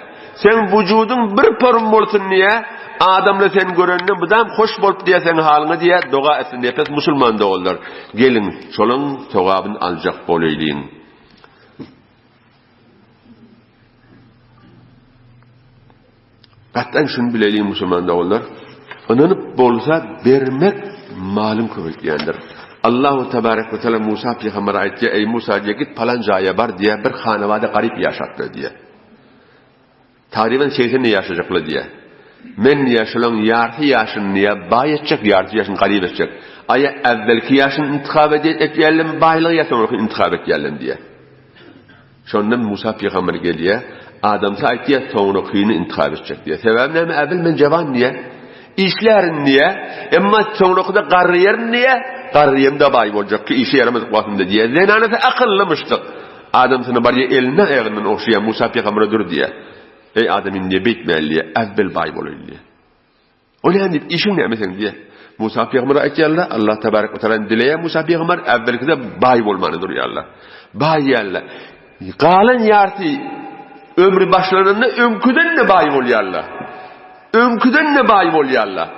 Seň wujudyň bir porum bolsun diýýä, adamlar seni görende mydam hoş bolup diýýä seň halyňa diýýä, doga etsin diýýä. Pes musulman doganlar, geliň şolaň sogabyny aljak bolaýlyň. Gatdan şuny bileliň musulman doganlar, ynanyp bolsa bermek malyň köpeltýändir. Allahu tebarek we teala Musa pygambere aýtýar, Eý Musa diýýär, git palan jaýa bar diýýär, bir hanawada garyp ýaşapdyr diýýär. Tagryban 80 ýaşajaklar diýýär. Men diýýär, şolaň ýarty ýaşyny diýýär, baý etjek, ýarty ýaşyny garyp etjek. Aýa äwwelki ýaşyny intihap etýärlermi baýlygy ýa soňraky intihap etýärlermi diýýär. Şonda Musa pygamber gelýär, adamsy aýtýar, soňrakyny intihap etjek diýýär. Sebäbi näme, äwel men jawan diýýär, işlärin diýýär, emma soňrakyda garryýaryn diýýär, garryýamda baý boljak ki, işe ýaramadyk wagtymda diýýär. Zenanasy akyllymyşdyk. Adamsyny barýar, elinden aýagyndan ogşaýar, Musa pygambere dur diýýär. Eý adam indi diýýär, beýtmäli diýýär, äwel baý bolaýyn diýýär. O näme diýip, işiň näme seň diýýär. Musa pygambere aýtýarlar, Allah tebarek we taala dileýär Musa pygamber äwwelkide baý bolmany durýarlar. Baý diýýärler. Galan ýarty ömri başlananda öňküden-de baý bolýarlar. Öňküden-de baý bolýarlar.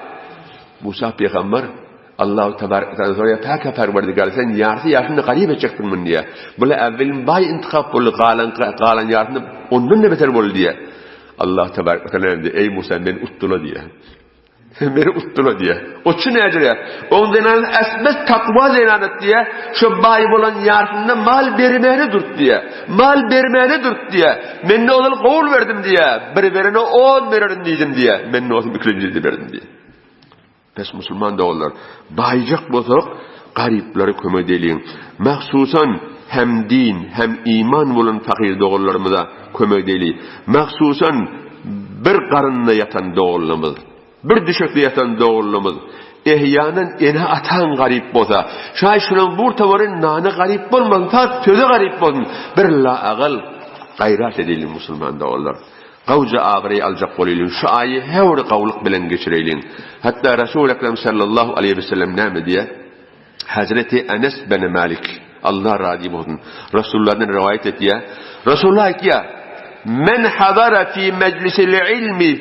Musa pygamber Allahu tebarek we taala soraýar, Päk Perwerdigär, sen ýarty ýaşyny garyp etjeksiňmi diýýär. Bular äwwelin baý intihap boldy, galan galan ýartyny ondan-da beter boldy diýýär. Allah tebarek we taala näme diýýär? Eý Musa, meni utdula diýýär. Meni utdula diýýär. O çyn äjirýär. Oň zenany esbes takwa zenanet diýýär. Şo baý bolan ýarsynda mal bermäne durt diýýär. Mal bermäne durt diýýär. Men ne ozal gowul berdim diýýär. Bir berene on bererin diýdim diýýär. Men ne olsam ikilenji berdim diýýär. Pes musulman doganlar, baýjak bolsak, garyplara kömek edeliň. Mahsusan hem din, hem iman bolan fakyr doganlarymyza kömek edeli. Mahsusan bir garynda ýatan doganlarymyz, bir düşekde ýatan doganlarymyz, ehýanan ene-ataň garyp bolsa, şaý şulaň bur towary nana garyp bolmasyn, tat söze garyp bolsun, bir la-agal gaýrat edeliň musulman doganlar. Gowja abraý aljak bolaýlyň, şu aýy her gowluk bilen geçireýliň. Hatda Resul Ekrem sallallahu aleýhi we sellem näme diýýär? Hazreti Enes bin Malik. Allah razy bolsun. Resulullahdan riwayat etýär. Resulullah aýtýar, Men hadara fi mejlisil ilmi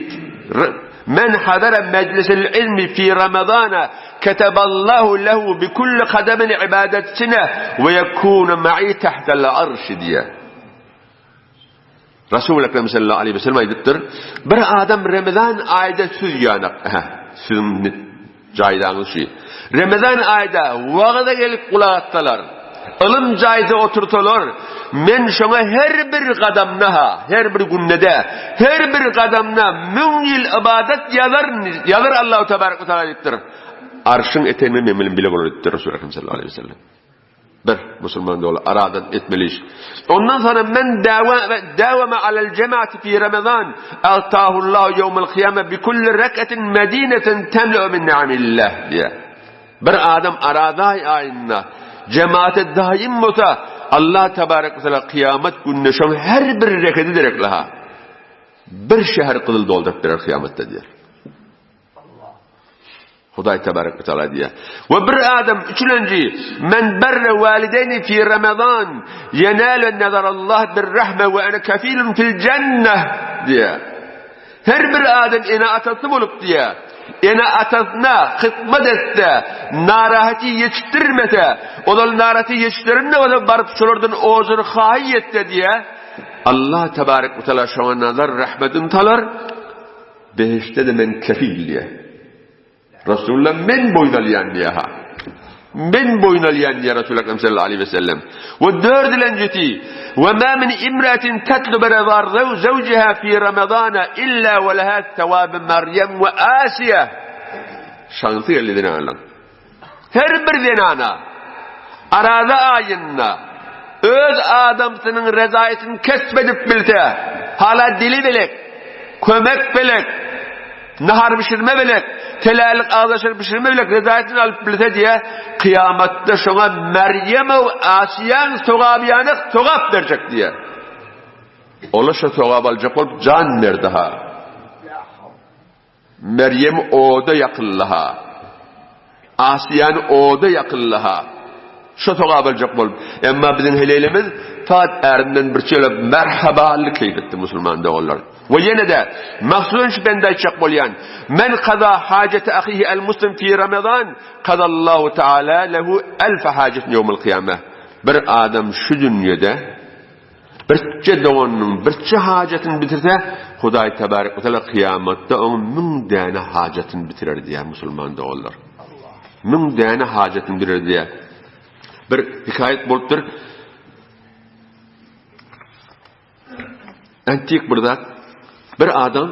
Men hadara mejlisil ilmi fi Ramazana keteballahu lehu bi kulli kadamin ibadetsine ve yekunu ma'i tahtal arş diýär. Resul Ekrem sallallahu aleyhi ve sellem aýdypdyr, bir adam Ramazan aýda süz ýanak, hä, siziň jaýdaňyz şu. Ramazan aýda wagza gelip gulak atsalar, ylym jaýda otursalar, men şoňa her bir gadamda ha, her bir günde-de, her bir gadamda müň ýyl ybadat ýazar, ýazar Allahu tebarek we taala diýipdir. Arşyň eteginde men bilen bile bolar diýipdir Resul Ekrem sallallahu aleyhi ve sellem. Bir musulman doly aradan etmeli iş. Ondan sonra men dawama alel cemaati fi Ramazan altahullahu yevmel kıyame bi kulli rek'etin medineten temle'u min ni'amillah diye. Bir adam araday ayında cemaate daim bolsa Allah tebarek ve teala kıyamet gününe şoň her bir reketi derek laha. Bir şäher gyzyl dolduryp berer kıyametde diýer. Hudaý tebarek we taala diýýär. We bir adam üçülenji men berre walideýni fi Ramazan ýenalu nazarallah bir rahme we ana kefilun fil jenneh diýýär. Her bir adam ene atasy bolup diýýär. Ene atasyna hyzmat etse, narahaty ýetişdirmese, olar narahaty ýetişdirende bolsa baryp şolardan ozur haýy etse diýýär. Allah tebarek we taala şoňa nazar rahmetini talar. Behişde-de men kefil diýýär. Resulullah men boýun alýan diýýär ha. Men boýun alýan diýýär Resul Ekrem sallallahu aleyhi ve sellem. We dördülenjisi we ma min imratin tatlubu rizar zawjiha fi ramazana illa we laha thawab Meryem we Asiya. Şansy geldi zenanlaryň. Her bir zenana Araza aýynda öz adamsynyň rezaýetini kesp edip bilse, hala dili bilek, kömek bilek, nahar bişirme bilek, telälik agzaçar bişirme bilek rezaýetini alyp bilse diýe, kyýamatda şoňa Merýem we Asiýaň sogaby ýanak sogap berjek diýe. Olar şo sogaby aljak bolup jan berdi ha. Merýem oda ýakyldy-ha. Asyýany oda ýakyldy-ha. Şo sogap aljak bolup. Emma biziň heleýlemiz fakat ärinden bir çöle merhaba-ly keýp etdi musulman doganlar. We ýene-de mahsusan şu bende aýtjak bolýan, Men kaza hajete ahihi el muslim fi ramazan kazallahu taala lehu elfe hajetin ýewmel kyýameh. Bir adam şu dünýede Birje doganynyň birje hajatyny bitirse, Hudaý tebarek we teala kyýamatda oň müň däne hajatyny bitirer diýýär musulman doganlar. Müň däne hajatyny bitirer diýýär. Bir hekaýat bolupdyr. Antik bir zat. Bir adam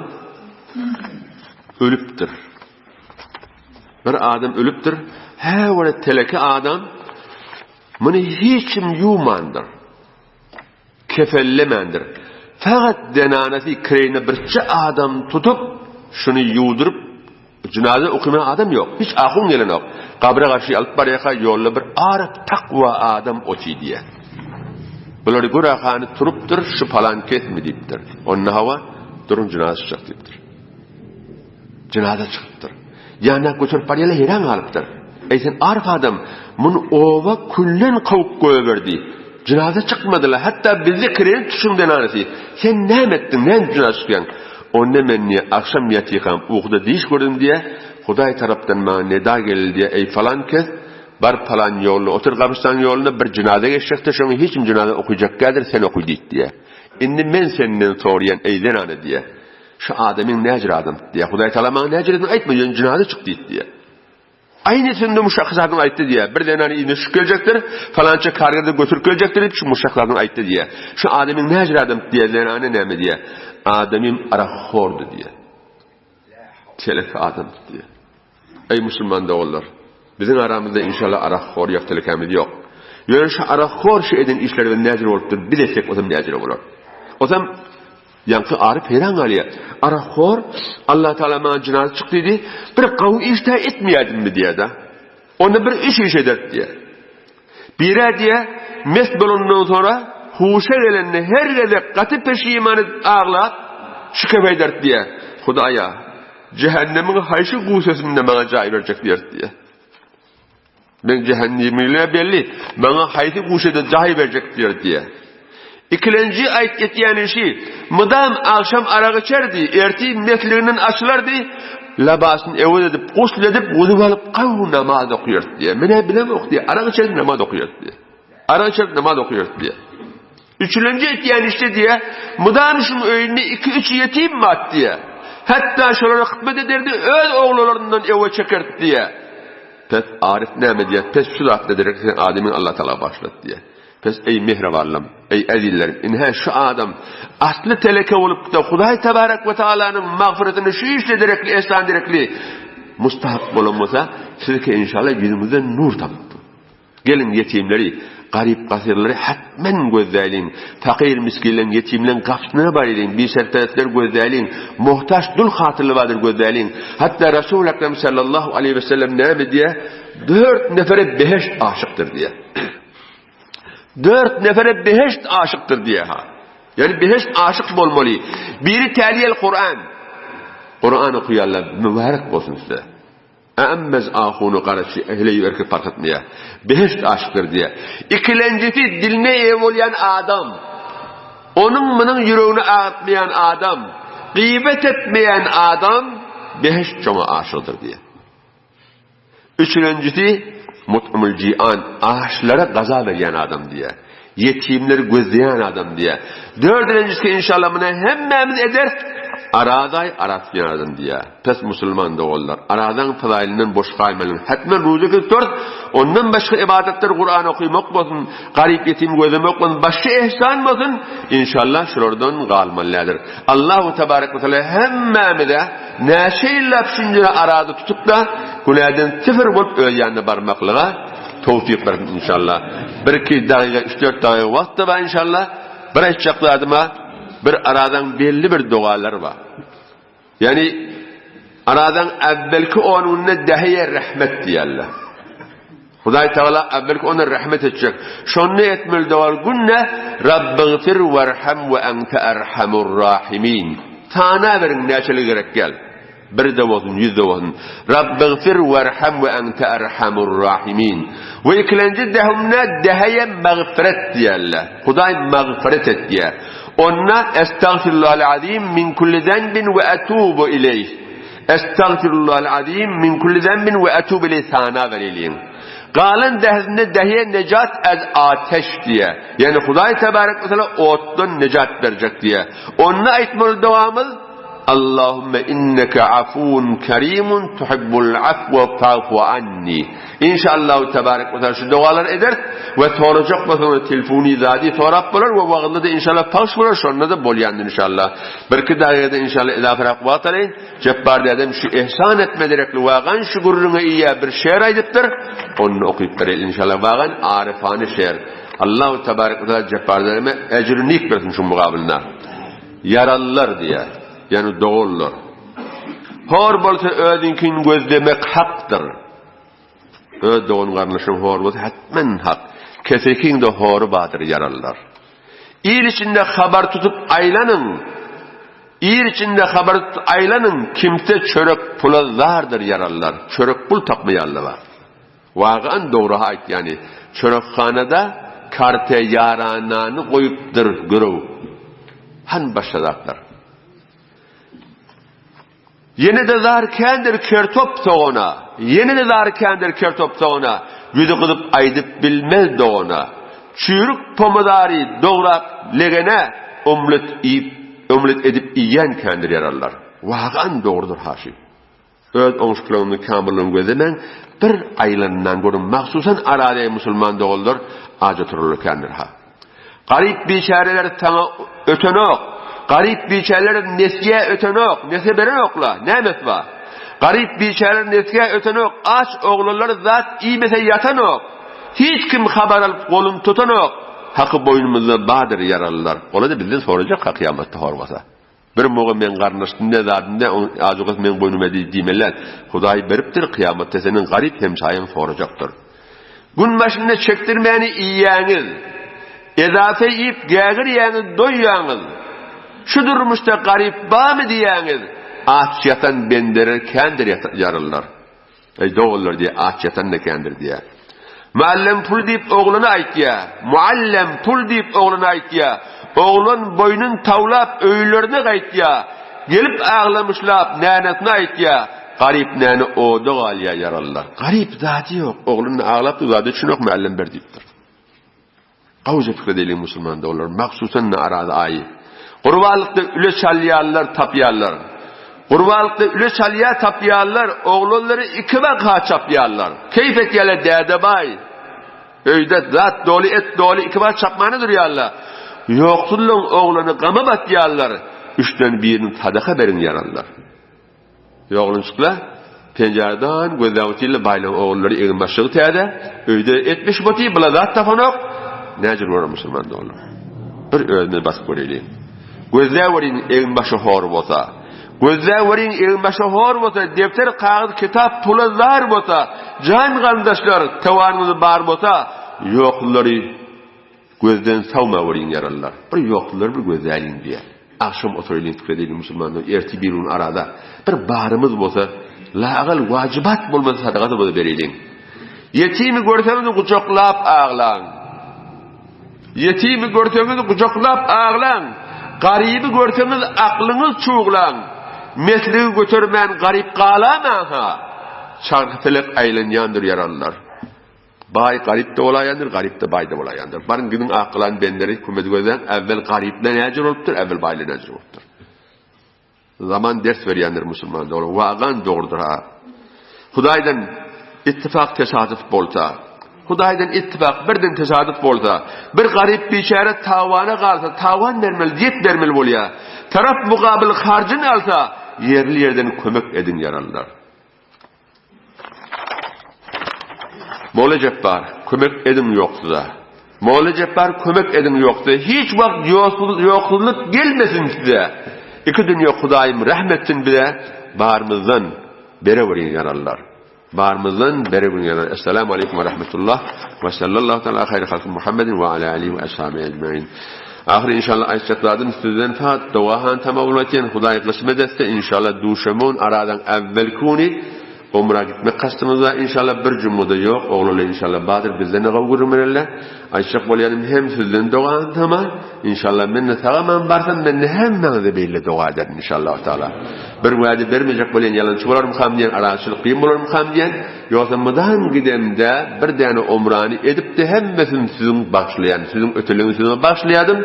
ölüpdir. Bir adam ölüpdir. Hä, bir teleke adam muny hiç kim ýuwmandyr. Kefellemändir. Fakat zenanasy kireýine birçe adam tutup, şuny ýuwduryp, jynaza okymaga adam ýok. Hiç ahun gelenok. Gabra garşy alyp barýarka ýolda bir aryf takwa adam oty diýýär. Bulary gör hany turupdyr, şu palan kesmi diýipdir. Onda hawa, duruň jynaza çykjak diýipdir. Jynaza çykypdyr. Ýanyna göterip barýarlar heran galypdyr. Eý sen aryf adam, muny oba küllen kowup goýberdi. Jynaza çykmadylar, hatda bizi kireýin tutuşyň zenanasy. Sen näme etdiň, näme üçin jynaza çykýaň? Onda men diýýär, agşam ýatykam ukuda düýş gördüm diýýär, Hudaý tarapdan maňa neda geldi diýýär, eý falan kes, bar palan ýolda otur gabrystanyň ýolunda bir jynaza geçjekdir, şoňa hiç kim jynaza okyjak däldir, sen oky diýdi diýýär. Indi men senden soraýan eý zenana diýýär. Şu adamyň näjür adam diýýär. Hudaý Tagala maňa näjüresini aýtma, ýöne jynaza çyk diýdi diýýär. Aýnysynda muşakzadyň aýtdy diýýär. Bir zenany yzyna düşüp geljekdir, falança kargada götürip geljekdir diýip şu muşakzadyň aýtdy diýýär. Şu adamyň näjür adam diýýär, zenany näme diýýär. Adamym arakhordy diýýär. Telek adamdy diýýär. Eý musulman doganlar! Biziň aramyzda inşallah arakhor ýok telekämiz ýok. Ýöne şu arakhor şu eden işleri bilen näjür bolupdyr, biz etsek osam näjüre bolar. Osam Ýaňky aryp heýran galýar. Arakhor, Allah Tagala maňa jynaza çyk diýdi, bir gawy iş-dä etmeýärdimmi diýýär-de. Onda bir üç iş ederdi diýýär. Biri diýýär, mes bolandan soňra huşa gelende her gezek gaty peşiman edip aglap, şikep ederdi diýýär. Hudaýa, jähennemiň haýsy gusesinde maňa jaý berjek diýerdi diýýär. Meň jähennemligim belli. Maňa haýsy guşada jaý berjek diýer diýýär. Ikilenji aýt etýän işi, mydam agşam arak içerdi, ertir mesliginden açylardy, labasyny öwez edip, gusl edip, wuzu alyp, gaw namaz okaýardy diýýär. Men-ä bilemok diýýär, arak içerdi, namaz okaýardy diýýär. Arak içerdi, namaz okaýardy diýýär. Üçülenji etýän işde diýýär, mydam şuň öýünde iki-üç ýetim bar diýýär. Hatda şolara hyzmat ederdi, öz oglanlaryndan öwe çekerdi diýýär. Pes aryf näme diýýär, pes şu zatda derek sen adamyň Allatagala bagyşlady diýýär. Pes eý mähribanlarym, eý ezizlerim, ine şu adam asly teleke bolupda Hudaý tebarek we taalanyň magfyratyny şu işde derekli ehsan derekli mustahak bolan bolsa, sizki inşallah ýüzüňizden nur tapypdyr. Geliň ýetimleri, garyp-gasyrlary hetmen gözläýliň, fakyr-misginleň, ýetimleň gapysyna barylyň, biserperestleri gözläýliň, muhtaç dul hatynly bardyr gözläýliň. Hatda Resul Ekrem sallallahu aleýhi we sellem näme diýýär? Dört nefere behişt aşykdyr diýýär. Dört nefere behişt aşykdyr diýýär ha. Ýani behişt aşyk bolmaly. Biri täliýel Kuran. Kuran okaýanlar mübarek bolsun size. Ämmez ahuny garaçy heleý erkek parh etmeýär. Behişt aşykdyr diýýär. Ikilenjisi diline eýe bolýan adam. Onuň munuň ýüregini agyrtmaýan adam, gyýbat etmeýän adam behişt şoňa aşykdyr diýýär. Üçülenjisi mut'umul jian açlara gaza berýän adam diýýär. Ýetimleri gözleýän adam diýýär. Dördülenjisi inşallah muny hemmämiz ederis. Arazaý aratmaýan adam diýýär. Pes musulman doganlar, arazaň fyzaýlyndan boş galmalyň. Hetmen ruza tutarys. Ondan başga ybadatlar Kuran okymak bolsun, garyp ýetim gözlemek bolsun, başga ehsan bolsun, inşallah şulardan galmaly däldir. Allahu tebarek we teala hemmämize näçe ýyllap şunjara araza tutup-da, günäden sıfır bolup öz ýanyna barmaklyga Towfyk bersin inşallah. Bir iki dagyga üç dört dagyga wagt da bar inşallah. Bir aýtjak zadyma bir aradan belli bir dogalar bar. Ýani aradan äwwelki onunda dehiye rehmet diýerler. Hudaý Tagala äwwelki ona rehmet etjek. Şonda etmeli dogal günde Rabbigfir werham we ente erhamur rahimin. Sana beriň näçeli gerek gel. Birde bolsun, ýüzde bolsun. Rabbigfir werham we ente erhamur rahimin. We ikilenji dehumna deheýe magfiret diýerler. Hudaý magfiret et diýer. Onda estagfirullahal azim min kulli zenbin we etubu ileýh. Estagfirullahal azim min kulli zenbin we etubu ileýh sana bereliň. Galan dehesinde deheýe nejat ez ateş diýer. Ýagny Hudaý tebarek we teala otdan nejat berjek diýer. Onda aýtmaly dowamyz Allahümme inneke afuwun kerimun tuhibbul afwe fa'fu anni. İnşallahu tebarek ve teala şu dogalary ederis we sorajak bolsaňyz telefony zady sorap bolar we wagtynda da inşallah pagş bolar şonda da bolýandyr inşallah. Birki dagyda inşallah izaferak wagt alaýyn. Jepbar dädem şu ehsan etme derekli wagan şu gürrüňe iýä bir şeýr aýdypdyr. Ony okyp bereýin inşallah wagan aryfany şeýr. Allahu tebarek ve teala Jepbar dädeme ejrini bersin şu mugabylynda. Ýaralylar diýýär, ýagny doganlar. Hor bolsa özüňkini gözlemek hakdyr. Öz dogan-garyndaşyň hor bolsa hetmen hak. Kesekiň-de hory bardyr ýaralylar. Il içinde habar tutup aýlanyň, Il içinde habar tutup aýlanyň, kimse çörek pula zardyr ýaralylar. Çörek pul tapmaýanlar bar. Wagan dogry aýtýany. Çörekhanada karte ýaranany goýupdyr görew. Han başga zatlar. Ýene-de zar kändir kertop sogana, Ýene-de zar kändir kertop sogana, Ýüzi gyzyp aýdyp bilmez dogana. Çüýrük pomidary dograp legene Omlet iýip, omlet edip iýýän kändir ýaralylar. Wagan dogrudyr haşy. Öz oňşuklygyny kamyllygyny gözlemäň, bir aýlanyndan görüň, mahsusan aradeý musulman doganlar aja turarlar kändir ha. Garyp biçäreler saňa ötenok, garyp biçäreler nesýä ötenok, nesýe berenokla, nämesi bar? Garyp biçäreler nesýä ötenok, aç oglanlar zat iýmese ýatanok, hiç kim habar alyp goluny tutanok, haky boýnumyzda bardyr ýaralylar, olar-da bizden sorajak ha kyýamatda hormasa. Bir mugy meň garyndaşym ne zadym ne oň azugasy meň boýnuma diý diýmeliler. Hudaý beripdir, kyýamatda senden garyp hemsaýaň sorajakdyr. Gün başynda çekdirmäni iýýäňiz. Edafe iýip gägirýäňiz doýýaňyz. Şu durmuşda garyp barmy diýýäňiz. Aç ýatan bendeler kändir ýarylar. Eý doganlar diýýär aç ýatan-da kändir diýýär. Muallem pul diýip ogluna aýtýa. Muallem pul diýip ogluna aýtýa. Oglan boýnun tawlap öýlerine gaýtýa. Gelip aglamyşlap nänesine aýtýa. Garyp näne oda galýa ýaralylar. Garyp zady ýok. Oglun aglapdyr zady üçin ýok muallem ber diýipdir. Gowja pikir edeliň musulman doganlar, mahsusan Araz aýy. Gurbanlykda üleş alýanlar tapýarlar. Gurbanlykda üleş alýar tapýarlar, oglanlary ikibaka çapýarlar. Keýp etýärler dädebaý. Öýde zat doly, et doly, ikibaka çapmana durýarlar. Ýoksullaň oglany gama batýarlar. Üçden birini sadaka beriň ýaranlar. Ýogynçykla penjaredan gözläp otyrlar, baýlaň ogullary egin-başlygy täze, öýde etmiş boty, bula zat tapanok. Näjür bolar musulman doganlar? Bir özümizi basyp göreýliň. Gözläweriň egin-başy hor bolsa. Gözläweriň egin-başy hor bolsa, depder, kagyz, kitap, pula zar bolsa, jan garyndaşlar, towanyňyz bar bolsa, ýoksullary Gözden sawmaweriň ýaralylar. Bir ýokdular bir gözläliň diýýär. Agşam oturaýlyň pikir edeýliň musulmanlar ertir bir gün arada bir barymyz bolsa lagal wajybat bolmasa sadaka-da bolsa bereýliň. Ýetimi görseňiz gujaklap aglaň. Ýetimi görseňiz gujaklap aglaň. Garyby görseňiz aklyňyz çuglaň. Mesligi götermän garyp galamaň-ha. Çarhy-pelek aýlanýandyr ýaralylar. Baý garyp-da bolaýandyr, garyp-da baý-da bolaýandyr. Baryň gidiň akylan bendeleri hükümeti gözläň, äwwel garyplar näjür bolupdyr, äwwel baýlar näjür bolupdyr. Zaman ders berýändir musulman dogry, wagan dogrudyr ha. Hudaýdan ittifak tesadüf bolsa, Hudaýdan ittifak birden tesadüf bolsa, bir garyp biçäre tawana galsa, tawan bermeli, diýet bermeli bolýar. Tarap mugabyl harjyn alsa, ýerli-ýerden kömek ediň ýaralylar. Molla Jepbar, kömek ediň ýoksuza. Molla Jepbar, kömek ediň ýoksuza. Hiç wagt ýoksuzlyk gelmesin size. Iki dünýe Hudaýym rähm etsin bize. Barymyzdan bereweriň ýaralylar. Barymyzdan bereweriň ýaralylar. Essalamu aleýkum we rahmetullah. We sallallahu taala haýry halky Muhammedin we ala alihi we ashabihi ecmaîn. Ahyry inşallah aýtjak zadym sizden fat doga han tama bolup aýtýan Hudaý kysmet etse inşallah duşamon aradan äwwelki güni Umra gitmek kastymyz bar inşallah bir jumada ýok oglanlar inşallah bardyr bizden de gowy gürrüň bererler aýtjak bolýanym hem sizden doga han tama inşallah mende sagaman barsam mende hemmäňize beýle doga ederin inşallah taala bir wade bermejek bolýan ýalançy bolarmykam diýen araçylyk kyn bolarmykam diýen Ýogsa mydam gidemde bir däne omrany edip-de hemmesini siziň bagyşlaýan, siziň öteligiňizi siziňe bagyşlaýadym.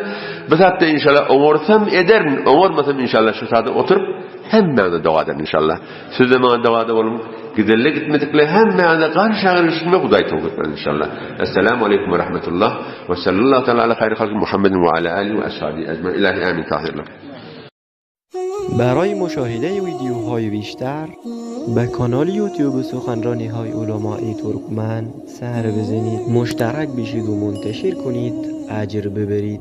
Bu zatda inşallah oňarsam ederin, oňarmasam inşallah şu sada oturyp hemmäňize doga ederin inşallah. Siz-de maňa dogada boluň. Gidenle gitmedikle hemmäňize garşy-garşyna Hudaý towfyk bersin inşallah. Essalamu aleýkum we rahmetullah we sallallahu taala ala haýry halky Muhammedin we ala alihi we ashabihi ecmain. Ilahi amin tahirler. برای مشاهده ویدیوهای بیشتر به کانال یوتیوب سخنرانی های علمای ترکمن سر بزنید مشترک بشید و منتشر کنید اجر ببرید.